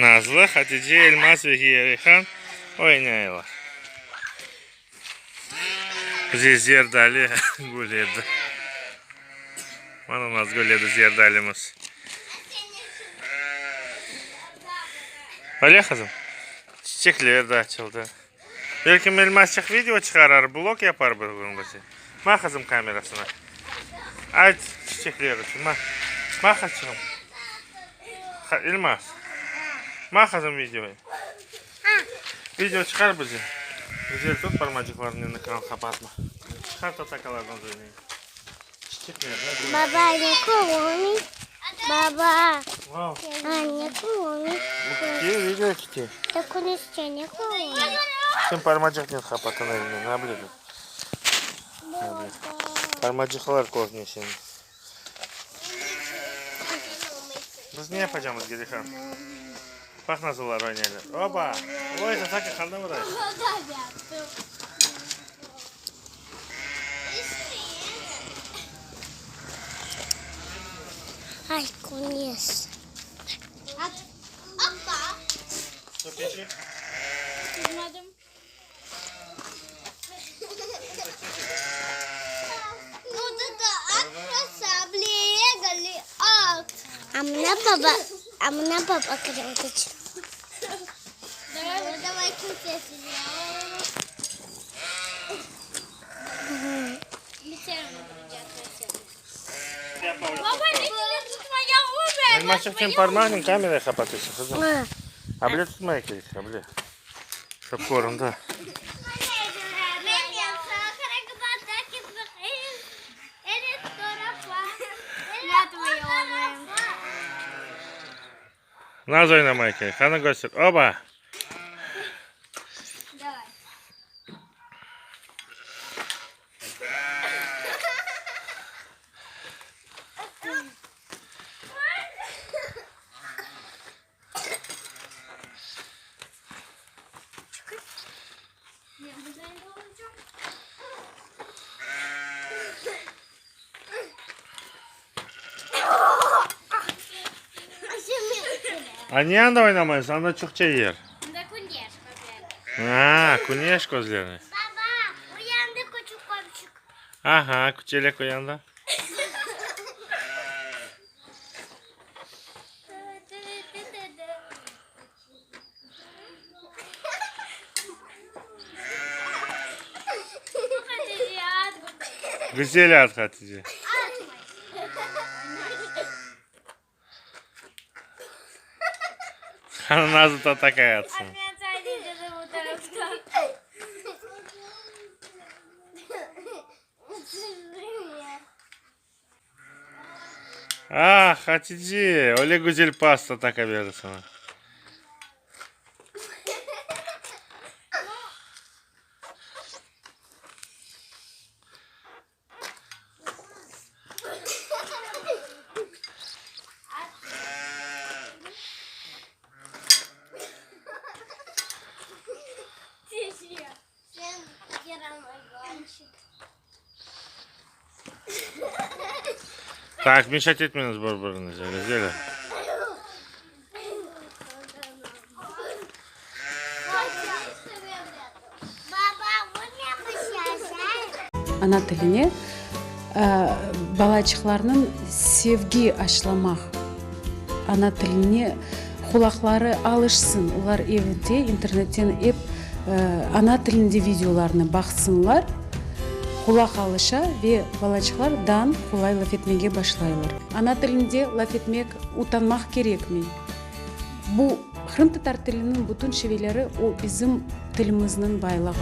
Nazlı, Hatice, Elmaz ve Reyhan oynaylar. Bize zerdali güledi. Mana nasıl güledi zerdalimiz. Öyle qızım? Çiçekler de açıldı. Belki Elmazçıq video çıqarar, blog yapar bir kün bize. Ma qızım kamerasına. Ayt çiçekler içün, ma. Ma qızçığım. Elmaz. Ma qızım videoyı. Video çıqar bize. Güzel tut parmacıqlarınen ekran qapatma. Çıqar tatakalardan oynayın. Çiçekler. Baba, ne körüni? Baba, a, ne körüni? Kite, video kite. Ne körüni? Sen parmacıqnen qapatın elini, ne bileyim. Parmacıqlar körüne seniñ. Biz ne yapacağımız Gedihan? Baq nasıl olar oynaylar. Oba! Oy, Tataka qanda uray? Ay, küneş. А mına baba, а mına baba kiredi. Elmaçıq, sen parmağınen kamerayı qapatıyorsun, qızım. Able tutmaya kerek, able. Çoq köründi. Naz oynamay kerek. Qani köster. Oba! A niye anda oynamaysıñ? Anda çoqça yer. Anda küneş közleri. A, küneş közleri. Baba, uyandı küçük qomşu. Aha, küçelek uyandı. Güzel at, Hatice. Nazlı tataka atsın. Ah, Hatice, öyle güzel pas tataka berdi sana. Tak, meşat etmeñiz bir-biriñizge, güzelim. Ana tiline balaçıqlarnıñ sevgi aşlamaq, ana tiline qulaqları alışsın, olar evde internetten ep ana tilinde videolarnı baqsınlar, qulaq alışa ve balaçıqlar dan qolay laf etmege başlaylar. Ana tilinde laf etmek utanmaq kerekmey. Bu qırımtatar tiliniñ bütün şiveleri o bizim tilimizniñ baylığı.